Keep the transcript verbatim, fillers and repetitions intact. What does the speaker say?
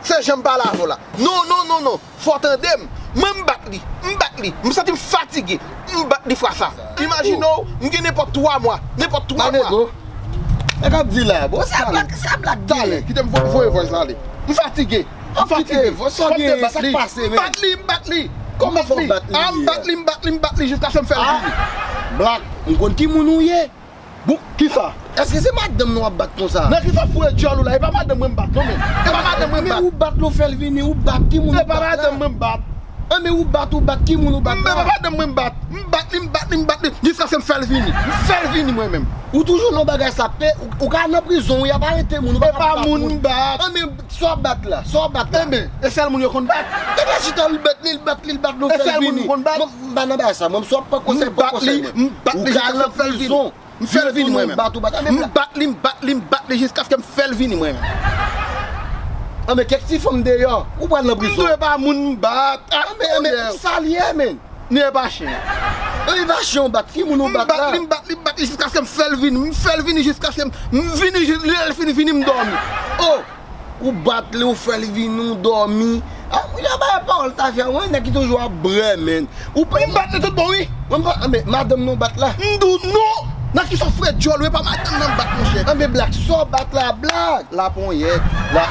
Se jan m pale avè w la. Non, non, non, non. Fò w tande m. Mwen, m bat li. M bat li. M santi m fatige. M bat li fwa sa. Imajine w, m gen nenpòt twa mwa. Nenpòt twa mwa. Nèg ap di la, bon, sa Black, sa Black. Talè, kite m voye voice la ale. M fatige. M fatige. Fò m te bat li. M bat li, m bat li. Kòman fò w bat li? Ah, m bat li, m bat li, m bat li jiskaske m fè l vini. Black, m konn ki moun ou ye. Bon, kisa? Èske se madanm nou ap bat konsa? Nan kisa foure djòl ou la? E pa madanm mwen m bat non, men. E pa madanm mwen m bat. Men ou bat l, ou fè l vini, ou bat ki moun ou bat la? E pa madanm mwen m bat. An men ou bat, ou bat ki moun ou bat la? E pa madanm mwen m bat. M bat li, m bat li, m bat li jiskaske m fè l vini. M fè l vini mwen menm. Ou toujou nan bagay sa, pe, ou, ou ka nan prizon, wi, y ap arete moun, ou pa ka bat moun. E pa moun m bat. An men sa w ap bat la, sa w ap bat la. Enben, e sèl moun yo konn bat. Nèg la chita, l bat li, l bat li, l bat li, ou fè l vini. E sèl moun m konn bat. Mwen, m pa nan bagay sa, mwen, m swa pran konsèy, pran konsèy mwen. M bat li, m bat li jiskaske m fè l vini. M fè l vini mwen menm. M bat li, m bat li, m bat li jiskaske m fè l vini mwen menm. An men kèk ti fanm deyò, ou pral nan prizon. M dwe pa moun m bat. Ah, men, men, sa l ye, men. Nou e pa chen. E pa chen w bat, ki moun ou bat la? M bat li, m bat li, m bat li jiskaske m fè l vini. M fè l vini jiskaske m vini, lè l fin vini, m dòmi. Oh! Ou bat li, ou fè l vini, ou dòmi. Ah, moun yo bay pawòl ta fè, wi, nèg ki toujou ap brè, men. Ou pa. M bat li tout bon, wi. Mwen pa, men, madanm nou bat la. M di w non. Nan kisa w foure djòl ou, e pa madanm nan m bat, monchè. An men Black, sa w bat la, Black. Laponyèt. La.